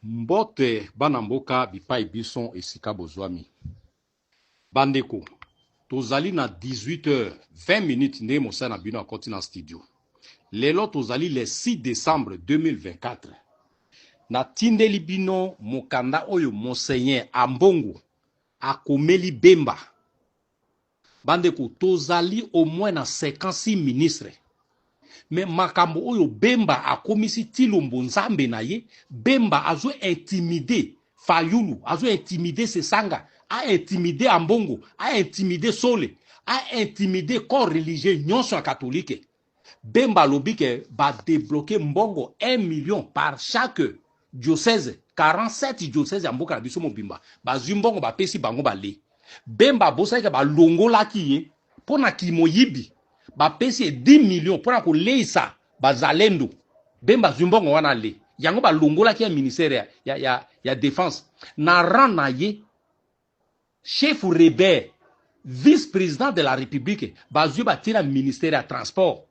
Mbote bana mboka bipai biso esika bozwami. Bandeko, tozali na 18h20 minutes ndenge mosali na bino akoti na studio. Lelo tozali le 6 décembre 2024. Natindeli bino mokanda oyo Monseigneur Ambongo akomeli Bemba. Bandeko, tozali au moins na 56 ministres. Mais makambo oyo Bemba akomisi Tilombo nzambe na ye, Bemba azo intimider Fayulu, azo intimider Sesanga, a intimider Ambongo, a intimider Sole, a intimider corps religieux nyonso ya catholique. Bemba alobi ke ba débloquer mbongo 1 million par chaque diocèse, 47 diocèse ya mboka na biso mobimba bazwi mbongo bapesi bango bale. Bemba abosaki ke balongolaki ye mpo na kimoyibi, bapesi ye 10 millions mpo na koleisa bazalendo. Bemba azwi mbongo wana ale yango, balongolaki ya ministère ya défense na rang na ye. Chef rebelle, vice-président de la République, bazwi batie na ministère ya transport.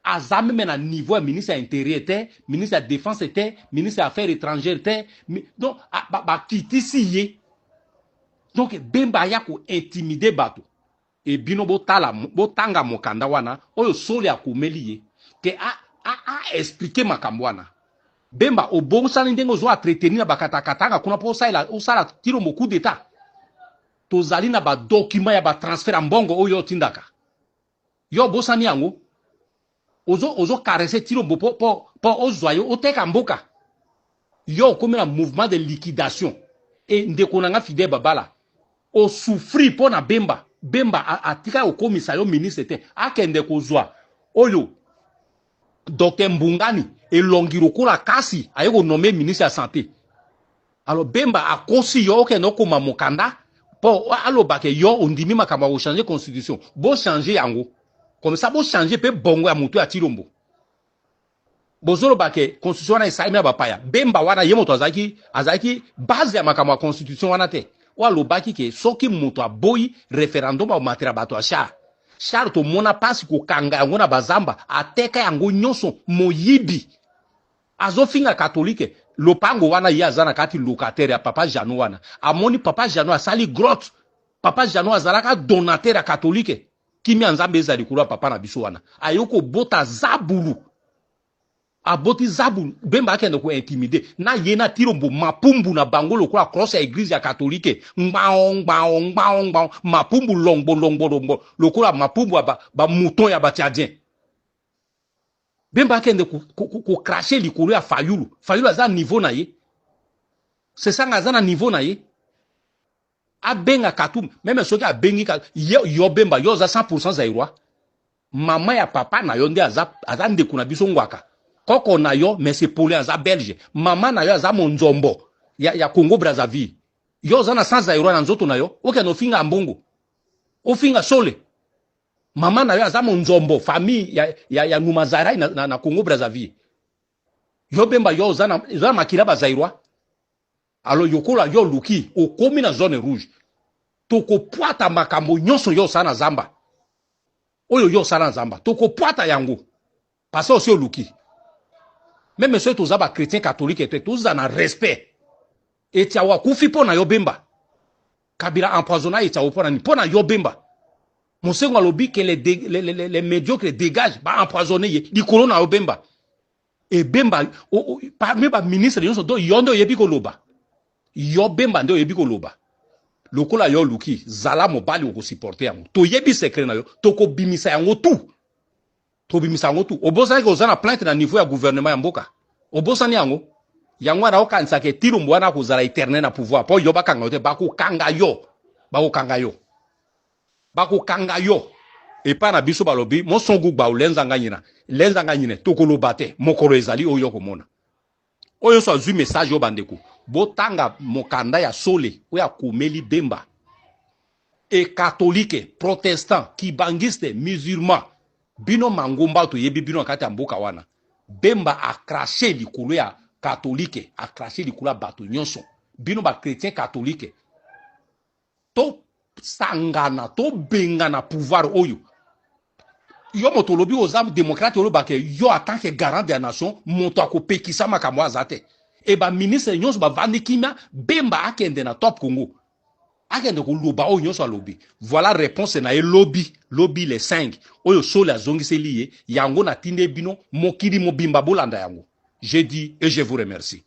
Aza même na niveau ya ministre ya intérieur te, ministre ya défense te, ministre ya affaires étrangères te. Donc bakitisi ye. Donc Bemba aya kointimider bato. E bino botala, botanga mokanda wana oyo Sole akomeli ye ke a expliquer makambo wana. Bemba, obongosani ndenge ozwa entretenir na bakatakatanga kuna mpo osala Tilombo coup d'état. Tozali na badocument ya batransfert ya mbongo oyo otindaka. Yo obosani yango, ozocaresser Tilombo mpo ozwa yo oteka mboka. Yo okomi na mouvement de liquidation. E ndeko na nga Fidèle Babala, osouffrir mpo na Bemba. Bemba atika kokomisa yo ministre te, akende kozwa oyo Dr Mbungani, elongi lokola kasi, aye konommer ministre ya santé. Alors Bemba akosi yo, okende okoma mokanda mpo alobake yo ondimi makambo ya kochanger constitution. Bochanger yango comme ça, bochanger mpe bongo ya motu ya Tilombo. Bozoloba ke constitution wana esalemi na bapaya. Bemba wana, ye moto azalaki base ya makambo ya constitution wana te, oyo alobaki ke soki moto aboyi référendum, akomatela bato ya char. Char tomona mpasi kokanga yango na bazamba, ateka yango nyonso. Moyibi, azofinga katolike. Lopango wana, ye aza na kati locataire ya papa Jano wana. Amoni papa Jano asali grotte. Papa Jano azalaka donateur ya katolike. Kimia Nzambe eza likolo ya papa na biso wana. Aye kobota zabulu, aboti zabulu. Bemba akende kointimider na ye na Tilombo, mapumbu na bango lokola crosse ya église ya katolike, ngbao ngbao ngbao ngbao, mapumbu longbo longbo longbo lokola mapumbu ya bamouton ba ya batchadien. Bemba akende kocracher likolo ya Fayulu. Fayulu aza niveau na ye, Sesanga aza na niveau na ye. Abenga Katumbi, même soki abengi ye. Yo Bemba, yo oza 100 zaïrois. Mama ya papa na yo nde aza ndeko na biso Ngwaka. Koko na yo, mais Pole, aza belge. Mama na yo aza monzombo ya Congo Brazzaville. Yo oza na 100 zaïrois na nzoto na yo. Okende ofinga Mbongo, ofinga Sole. Mama na yo aza monzombo, famille ya Numazarai na Congo Brazzaville. Yo Bemba, yo oza na makila bazaïrois. Alors yokola yo oluki, okomi na zone rouge. Tokopwata makambo nyonso yo osala na zamba. Oyo yo osala na zamba, tokopwata yango parce osi oluki. Même soki toza bachrétien catholique te, toza na respect. Etiawo akufi mpo na yo Bemba. Kabila empoisonna Etiawo mpo na nini? Mpo na yo Bemba. Mosengo alobi ke les médiocres dégage, baempoisonne ye likolo na yo Bemba. Ebemba, parmi baministre nyonso, do yo nde oyebi koloba. Yo Bemba nde oyebi koloba. Lokola yo oluki, zala mobali, okosupporter yango. Toyebi secret na yo, tokobimisa yango tu, tobimisa yango tu. Obosanaki oza na plainte na niveau ya gouvernement ya mboka, obosani yango. Yango wana okanisaka etilombo wana akozala éternel na pouvoir mpo yo bakanga yo te. Bakokanga yo, bakokanga yo, bakokanga yo. Epai na biso balobi mosongu gbau lenzanga nyina lenzanga nyine. Tokoloba te, mokolo ezali oyo okomona. Oyo nyonso azwi message oyo, bandeko, botanga mokanda ya Sole oyo akomeli Bemba. E catholique, protestant, kimbanguiste, musulman, bino mangomba toyebi bino na kati ya mboka wana. Bemba acracher likolo ya katolike, acracher likolo ya bato nyonso. Bino bachrétien catholique, tosangana, tobengana pouvoir oyo. Yo moto olobi oza démocrate, olobaka yo en tant que garant de la nation, moto akopekisa makambo aza te. E baministre nyonso bavandi kimia. Bemba akende na Top Congo, akende koloba oyo nyonso alobi. Voilà réponse na ye lobi, lobi le 5 oyo Sole azongiseli ye yango. Natindi bino mokili mobimba bolanda yango. J'ai dit et je vous remercie.